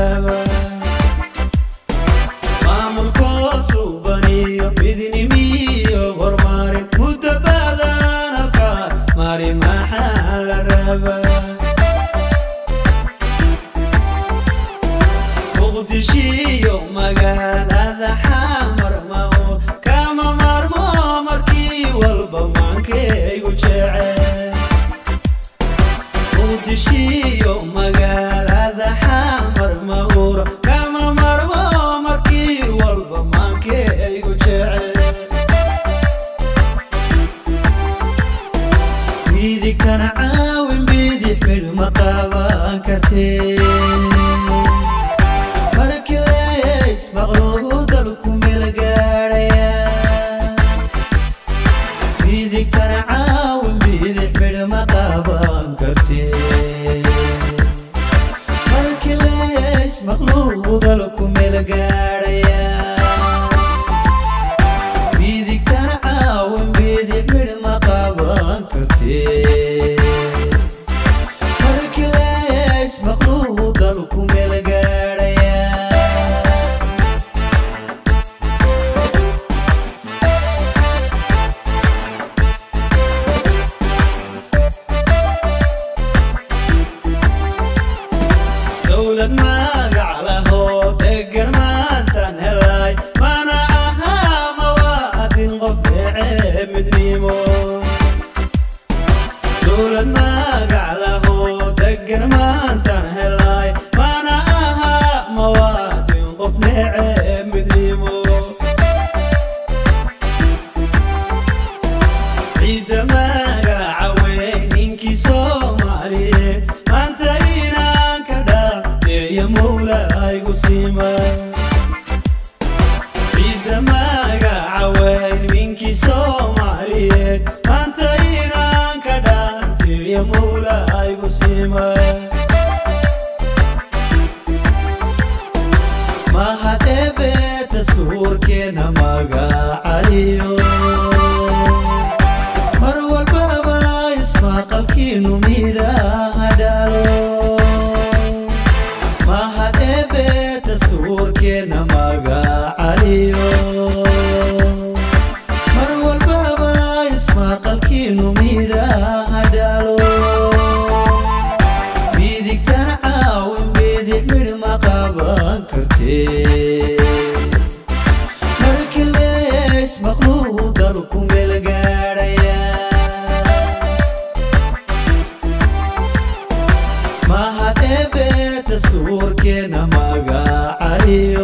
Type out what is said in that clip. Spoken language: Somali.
Rabaa maamulkoo suubaniyo midnimiyo horumarin muddo badan halkaa mari maxaa la rabaa? Muqdishiyo magaalada Xamar maho kama maarmo markii walba maankaygu jecel. Muqdishiyo magaalada Xamar mahura kama maarmo markii walba maankaygu jecel. Midigtana caawin bidix midh ma qaban kartee, markii lees maqluugu dalku meel gaadhaya. Midigtana caawin bidix midh ma qaban kartee, markii lees maqluugu dalku meel gaadhaya. Midigtana caawin bidix midh ma qaban kartee, markii lees maqluugu dalku meel gaadhaya. Dowlad magac lahoo degan maantaan helay, mana ahaa mawaadin qof neceb midnimo. Dowlad magac lahoo degan maantaan helay, mana ahaa mawaadin qof neceb midnimo. Ciidda magaca weyn ninkii Soomaaliyeed maanta inaan ka dhaafteeya Mawla igu siima. Ciidda magaca weyn ninkii Soomaaliyeed maanta inaan ka dhaafteeya Mawla igu siima. Mahadebe dastuurkeena magacaliyo mar walbaba ismaqalkiinu midhaha dhalo. Mahadebe dastuurkeena magacaliyo mar walbaba ismaqalkiinu midhaha dhalo. Midigtana caawin bidix midh ma qaban kartee, markii lees maqluu dalku meel gaadhaya. Mahadebe dastuurkeena magacaliyo